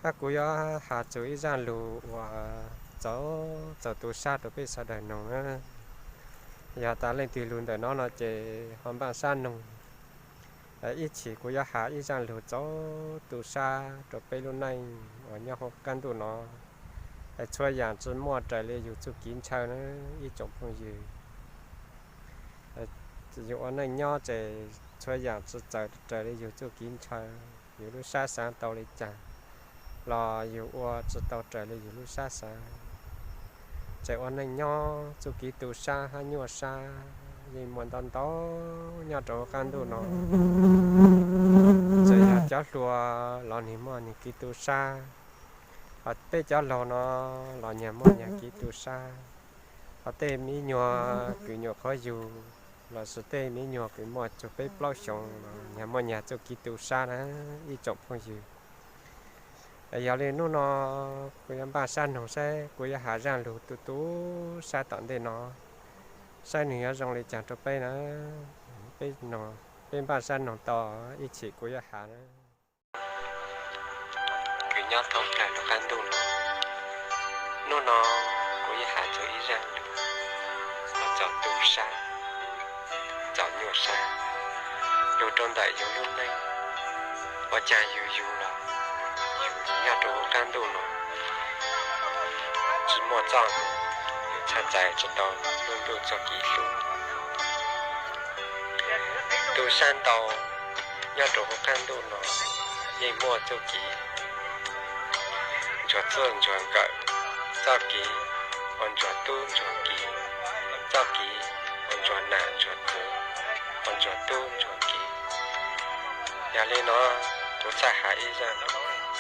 Hab kuv yuav has txug ib zaaj lug uas txaus txaus tu sab rua peb sawv daws noog na. Yog tas leej twg lug ntawm no no ces ho npaaj sab noog. Ib chim kuv yuav has ib zaaj lug txaus tu sab rua peb lub neej uas nyob huv qaab ntuj no. Txhua yaam tsi muaj raws li yug txuj kev ntshaw na ib tsoom phooj ywg. Yug ua neej nyob ces txhua yaam tsi txawm raws li yug txuj kev ntshaw. Yug lub sab xaav tau li cas los yug ua tsi tau raws li yug lub sab xaav. Tseem ua neej nyob txuj kev tu sab hab nyuaj sab yeej muaj ntau ntau nyob rua huv qaab ntuj no. Txawm yog cov hluas los nwg muaj nwg kev tu sab, ho peb cov laug no los nyag muaj nyag kev tu sab, ho tej me nyuam kws nyuam qhuav yug lossis tej me nyuam kws muaj txug peb plaub xyoos los nyag muaj nyag txuj kev tu sab na ib tsoom phooj ywg. Yog li hnub no kuv yuav npaaj sab noog saib kuv yuav has zaaj lug tu tu sab tom ntej no, saib nwg yuav zoo li cas rua peb na. Peb npaaj sab noog tau ib chim kuv yuav has na. Kws nyob thoob plawg huv qaab ntuj no, hnub no kuv yuav has txug ib zaaj lug uas txaus tu sab, txaus nyuaj sab, lug rua ntawm yug lub neej. Ua caag yug yug los yug nyob rua huv qaab ntuj no tsi muaj txoj moog, yug txhaj txais tsi tau lub ntuj txuj kev hlub. Tu sab ntau nyob rua huv qaab ntuj no yeej muaj txuj kev ntsuag txuj ntsuag nkawm, txoj kev ua ntsuag tub ntsuag kiv, txoj kev ua ntsuag nam ntsuag txwv, ua ntsuag tub ntsuag kiv. Yog li no kuv txhaj has ib zaaj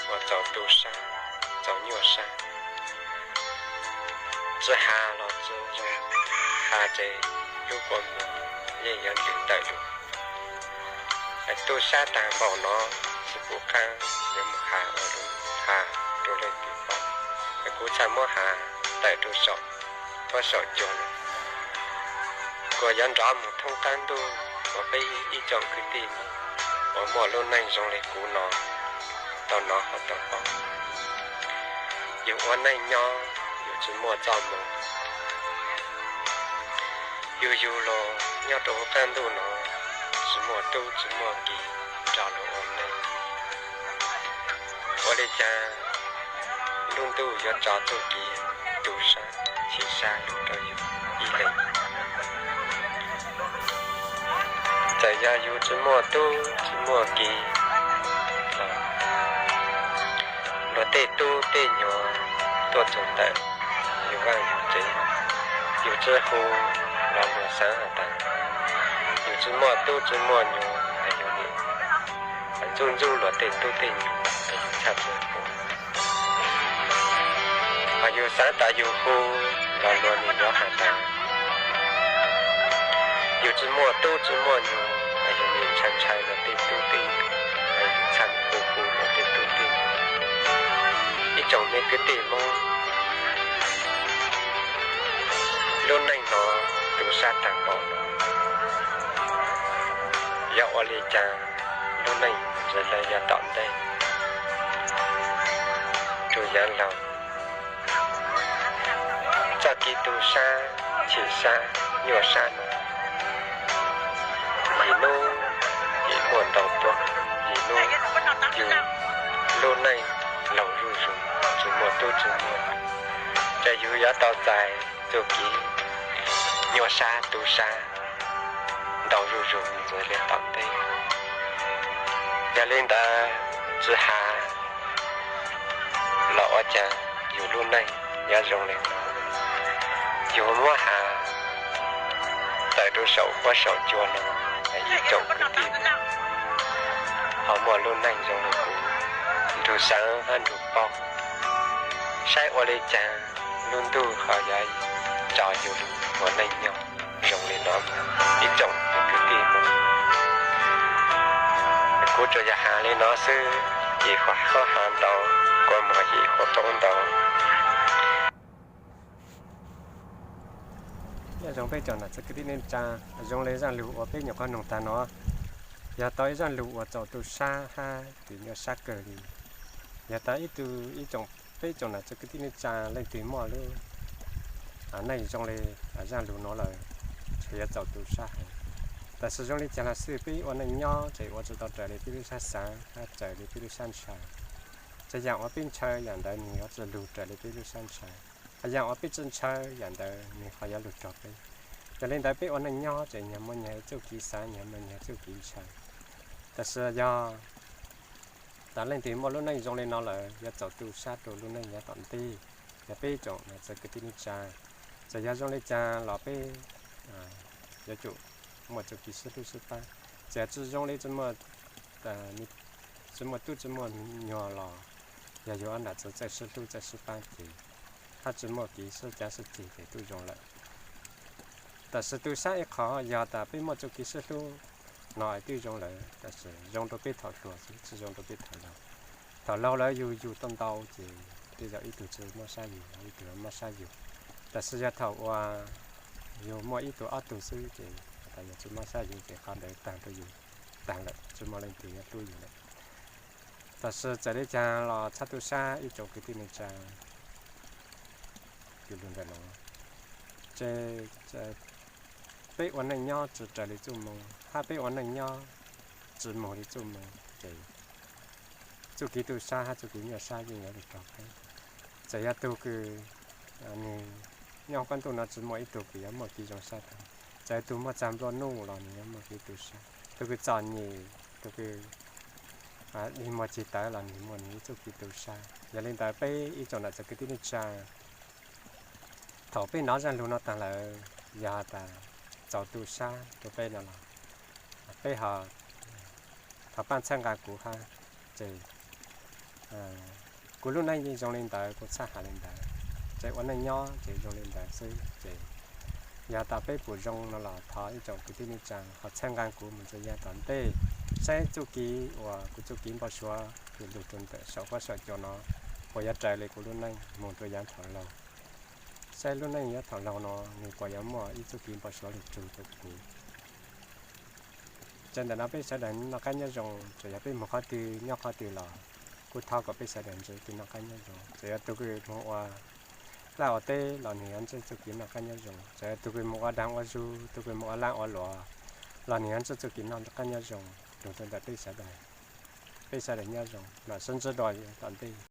uas txaus tu sab, txaus nyuaj sab. Tsi has los tsi zoo, has ces lub kua muag yeej yuav ntws tawm lug. Tu sab taag npaum no tsi pum qaab yuav moog has ua lug has rua leej twg paub, es kuv txhaj muab has tawm rua saum huab saum cua no, kuas yuav nrov moog thoob qaab ntuj uas peb ib tsoom kwv tij uas muaj lub neej zoo le kuv no tau nov ho tau paub. Yug ua neej nyob yug tsi muaj txoj moog, yug yug los nyob rua huv qaab ntuj no tsi muaj tub tsi muaj kiv nrog luag ua neej. Ua li cas lub ntuj yuav tso txuj kev tu sab chim sab lug rua yug ib leeg? Txawm yog yug tsi muaj tub tsi muaj kiv, luag tej tub tej nyuam tuaj txug ntawm yug vaaj yug tsev, yug tsi hu los luag xaav has tas yug tsi muaj tub tsi muaj nyuam, yug nim ntxub ntxub luag tej tub tej nyuam, yug txhaj tsi hu. Hos yug xaav tas yug hu los luag nim yuav has tas yug tsi muaj tub tsi muaj nyuam, yug nim ntshai ntshai luag tej tub tej nyuam, yug txhaj hu hu luag tej tub tej nyuam. Ib tsoom me kwv tij Moob, lub neej no tu sab taag npaum no, yuav ua li cas lub neej ntawd yuav tom ntej? Tsuas yog laug txoj kev tu sab, chim sab, nyuaj sab no, yim nub yim muaj ntau tuaj, yim nub yug lub neej laug zuj zug, tsi muaj tub tsi muaj, ces yug yuav tau txais txuj kev nyuaj sab tu sab ntau zuj zug ntxiv le tom ntej. Yog li ntawd, tsi has los ua cas yug lub neej yuav zoo li no. Yug muab has tawm rau saum huab saum cua no, ib tsoom kwv tij ho muaj lub neej zoo li kuv, nrug xaav hab nrug paub, saib ua li cas lub ntuj ho yuav tso yug lug ua neej nyob zoo li no. Ib tsoom kwv tij, kuv tsuas yog has li no xwb, yim huam hab has ntau, kua muag yim huam poob ntau. Nyob zoo peb tsoom nam txiv kwv tij neej tsa, zoo li zaaj lug uas peb nyuam qhuav noog taag no, yog tau ib zaaj lug uas txaus tu sab hab kws nyuaj sab kawg li. Yog tas ib tug ib tsoom peb tsoom nam txiv kwv tij neej tsa leej twg muaj lub neej zoo li zaj lug no lawm, tsuas yuav txaus tu sab heev. Tab sis zoo li cas los xij peb ua neej nyob ces ua tsis tau raws li peb lub sab xav hab raws li peb lub sab ntshaw. Txawm yam uas peb ntshaw yam ntawd nws yuav tsis lug raws li peb lub sab ntshaw, hos yam uas peb tsis ntshaw yam ntawd nws ho yuav lug raug peb. Yog li ntawd peb ua neej nyob ces nyag muaj nyag txuj kev xav, nyag muaj nyag txuj kev ntshaw. Tab sis yog tas leej twg muaj lub neej zoo li no lawm yuav txaus tu sab rau lub neej yav tom ntej. Yog peb tsoom nam txiv kwv tij neej tsa, txawm yog zoo li cas los peb yuav tsum muaj txuj kev sib hlub sib pab. Txawm yog tsis zoo li tsis muaj tub tsis muaj nyuag los yog yus ob nam txiv txawj sib hlub txawj sib pab ces hab tsis muaj kev sib cav sib ceg ces twb zoo lawm. Tab sis tu sab ib qho yog tas peb muaj txuj kev sib hlub no es twb zoo lawm, tab sis zoo rau peb thaum hluas xwb tsis zoo rau peb thaum laug. Thaum laug lawm yus yug tau ntau ces tej zaum ib tug tsis mob sab yus, ib tug mob sab yus. Tab sis yog thaum uas yus muaj ib tug ob tug xwb ces tas yog tsis mob sab yus ces qhov ntawd taag rau yus taag lawm, tsis muaj leej twg yuav hlub yus lawm. Tab sis txawm li cas los txhob tu sab ib tsoom kwv tij neej tsa. Yog lug ntawm no ces peb ua neej nyob tsis raws li txuj moo hab peb ua neej nyob tsis moog li txuj moo ces txuj kev tu sab hab txuj kev nyuaj sab yeej yuav lug raug peb. Txawm yog tug kws nws nyob qab ntuj no tsis muaj ib tug kws yuav muaj kev zoo sab tag. Txawm tug muaj txag nplua nuj los nws yuav muaj kev tu sab, tug kws txom nyem, tug kws dig muag cig tawv los nws muaj nws ib txuj kev tu sab. Yog li ntawd peb ib tsoom nam txiv kwv tij neej tsa, thaum peb nov zaj lug no taag lawm, yog tas txaus tu sab rau peb no los peb ho thov pab txhawb nqa kuv hab, ces kuv lub neej yeej zoo li ntawd, kuv txhaj has li ntawd, ces ua neej nyob ces zoo li ntawd xwb ces yog tas peb pum zoo no los thov ib tsoom kwv tij neej tsa ho txhawb nqa kuv moog rua yav tom ntej, saib txuj kev uas kuv txuj kev npau suav kws lug rua ntawm saum huab saum cua no puas yuav raws li kuv lub neej moog rua yav thaum laug. Saib lub neej yav thaum laug no nws puas yuav muaj ib txuj kev npau suav lug rua rua kuv. Txawm ntawm no peb sawv daws noj qab nyob zoo, txawm yog peb moog qhov twg nyob qhov twg los kuv thov kom peb sawv daws ntsib txuj kev noj qab nyob zoo. Txawm yog tug kws moog ua laj ua teb los nws yuav ntsib txuj kev noj qab nyob zoo, txawm yog tug kws moog ua daag ua zug, tug kws moog ua laaj ua luam los nws yuav ntsib txuj kev noj qab nyob zoo lug rua ntawm peb sawv daws. Peb sawv daws nyob zoo, mam sib ntsib dua tom ntej.